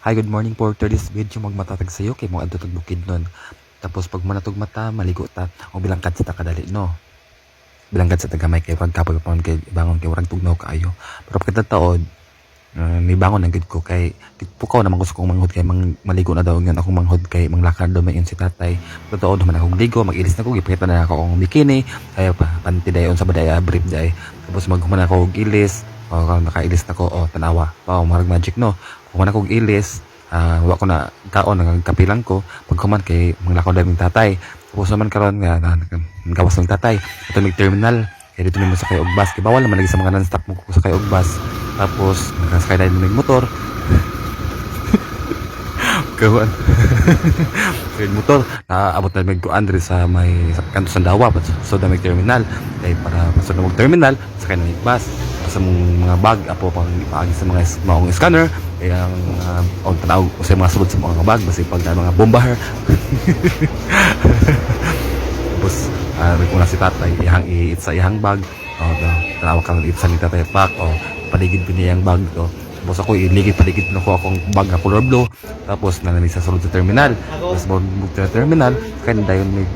Hi, good morning. For today's video, magmatatag sayo kay mo adto tag Bukidnon. Tapos pag manatog mata, maligo ta o bilangkad sa ta kadali, no. Bilangkad sa tagamay kay pagkapoy pa man kay bangon kay warag tugnaw kaayo. Pero pagkataod, nibangon na gid ko kay pukaw naman ko sa kong manghod kay mang, maligo na daw yun akong manghod kay manglakad daw may yun si tatay. Totoo naman akong ligo, mag-ilis na ko, gipakita na ako akong bikini, ay pa panty dayon sa baday, brief day. Tapos maghuman ako og ilis, o nakailis na ko, oh, tanawa. Wow, marag magic, no. Human ako og ilis, wa ko na kaon, nagkapilang ko paghuman kay manglakaw daw yung tatay. Tapos naman karon nga gawas ng tatay. Ito mig terminal. Kaya dito mo sakay og bus. Kay bawal naman lagi sa mga non-stop mo sakay og bus. Tapos nakasakay dahil mig motor. Kawan. Sakay motor, naabot na mig kuan diri sa may sa kanto sa Dawa, so da mig terminal. Kay para pasod na mig terminal, sakay na mig bus. Sa mong mga bag apo pang ipaagi sa mga maong scanner kaya ang on tanaw sa mga sulod sa mga bag basi pag na mga bomba. Tapos uh, si tatay ihang iitsa ihang bag, oh, tanaw ka itsa ni tatay pak, oh, paligid pa niya ang bag to. Tapos ako iligid paligid na ko akong bag nga color blue. Tapos nanami sa sulod sa terminal. Tapos mo sa terminal kay dayon may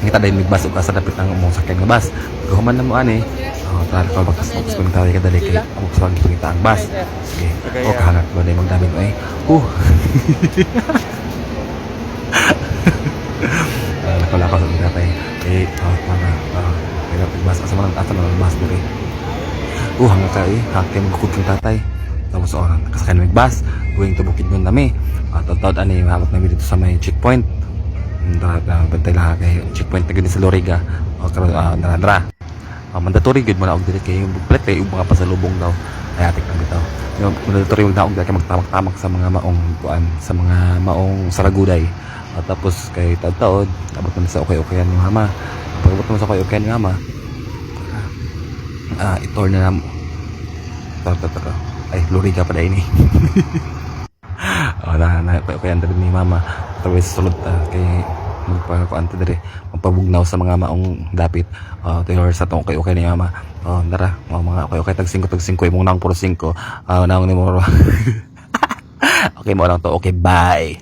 ngita dayon mig bus ug asa dapit ang mong sakyan nga bus. Gahuman na mo ani, oh, tara ko bakas tapos kung tatay kadali kay amo sa pangita ang bus. Sige, oh, kahangat ba day magdamin oy. Nakalakaw sa tatay. Eh, oh, tara, kaya bus asa man asa man ang bus diri. Hanga ka eh, hakay magkukod kang tatay. Tapos oh, nakasakay na mig bus, going to Bukidnon nami. At uh, ani maabot nami dito sa may checkpoint. Tara, bantay lang kay checkpoint na gud sa Loriga. O karon nara nara. Mandatory gud mo na og diri kay palit kay og mga pasalubong daw. Ay atik lang bitaw. Yung mandatory mo na og kay magtamak-tamak sa mga maong kuan, sa mga maong saraguday. At tapos kay taod-taod, abot naman sa okay-okayan ni mama. Pag abot naman sa okay-okayan ni mama, itor na nam. Tara, tara, tara. Ay, Loriga pa ini. Oh, na na okay-okayan diri ni mama. Tapos sulod ta kay magpakuan ta diri, magpabugnaw sa mga maong dapit. Oh, taylor sa tong okay-okay ni mama. Oh, tara, mga okay-okay tag 5 tag 5 imong naong puro 5. Ah, naong ni mo. Okay mo lang to. Okay, bye.